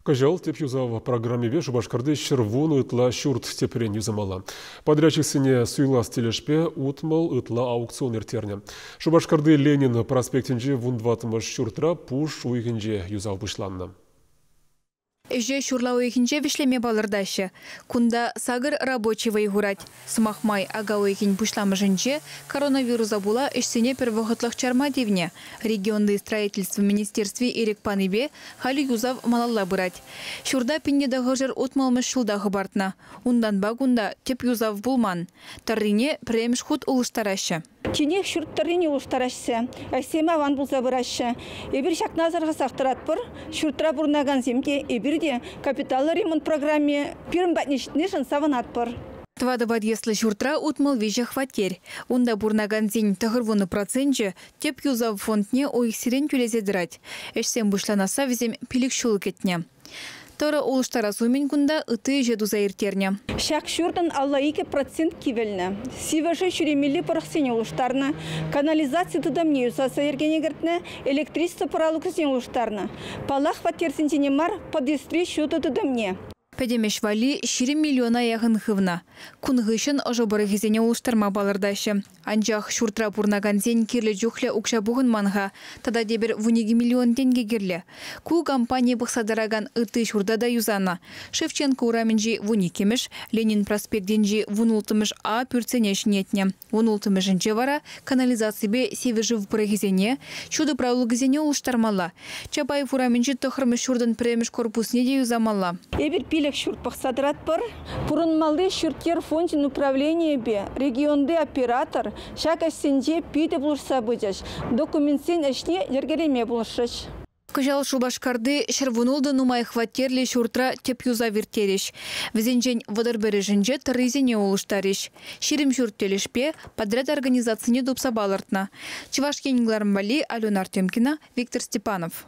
Кӑҫал тӗп юсав программипе Шупашкарти 110 ытла ҫурт тӗпрен юсамалла. Подрядчиксене суйлас тӗлӗшпе 60 ытла аукцион ирттернӗ. Шупашкарти Ленин проспектӗнчи 14-мӗш ҫуртра пуш уйӑхӗнче юсав пуҫланнӑ. Ӗҫе ҫурла уйӑхӗнче вӗҫлеме палӑртаҫҫӗ. Кунта 8 рабочи вӑй хурать. Сӑмах май, ака уйӑхӗн пуҫламӑшӗнче коронавируса пула ӗҫсене пӗр вӑхӑтлӑх чарма тивнӗ. Регионти строительство министерстви ирӗк панипе халӗ юсав малалла пырать. Ҫурта 1960-мӗш ҫулта хӑпартнӑ. Унтанпа кунта тӗп юсав пулман. Тӑррине пӗрремӗш хут улӑштараҫҫӗ. Тинех ҫурт тӑррине улӑштараҫҫӗ. Ӗҫсем аван пулса пыраҫҫӗ. Эпир ҫакна асӑрхасах тӑратпӑр. Ҫуртра пурӑнакансем те, эпир те капиталлӑ ремонт программи пирӗн патне ҫитнишӗн савӑнатпӑр. 4 подъездлӑ ҫуртра 63 хваттер. Унта пурӑнакансен 90% тӗп юсав фондне уйӑхсерен тӳлесе тӑрать. Ӗҫсем пуҫланасса вӗсем 5 ҫул кӗтнӗ. Тӑрӑ улӑштарас умӗн кунта ытти ӗҫе туса ирттернӗ. Ҫак ҫуртӑн 52% кивелнӗ. Сивӗшӗ ҫӳремелли пӑрӑхсене улӑштарнӑ, канализаци тытӑмне юсаса йӗркене кӗртнӗ, электричество пӑралукӗсене улӑштарнӑ. Паллах, хваттерсенчене мар, подъездри ҫутӑ тытӑмне. Пӗтӗм ӗҫ валли 20 миллиона яхӑн хывнӑ. Кун хыҫҫӑн ӑшӑ пӑрӑхӗсене улӑштарма палӑртаҫҫӗ. Анчах ҫуртра пурӑнакансен кирлӗ чухлӗ укҫа пухӑнман-ха. Тата тепӗр 12 миллион тенкӗ кирлӗ. Ку компани пӑхса тӑракан ытти ҫурта та юсанӑ. Шевченко урамӗнчи 12-мӗш, Ленин проспектӗнчи 16-мӗш А пӳртсене ҫӗнетнӗ. 16-мӗшӗнче вара канализаципе сивӗ шыв пӑрӑхӗсене, ҫутӑ пралукӗсене улӑштармалла. Чапаев урамӗнчи 9-мӗш ҫуртӑн пӗрремӗш корпусне те юсамалла. Эпир 5 ҫурт пӑхса тӑратпӑр. Пурӑнмалли ҫурт-йӗр фончӗн управленийӗпе регионти оператор ҫак ӗҫсенче питӗ пулӑшса пычӗҫ. Документсен ӗҫне йӗркелеме пулӑшрӗҫ. Кӑҫал Шупашкарти 116 нумай хваттерлӗ ҫуртра тӗп юсав ирттерӗҫ. Вӗсенчен 31-шӗнче тӑррисене улӑштарӗҫ. 20 ҫурт тӗлӗшпе подряд организацине тупса палӑртнӑ. Чӑваш Ен кӑларӑм валли Алена Артемкина, Виктор Степанов.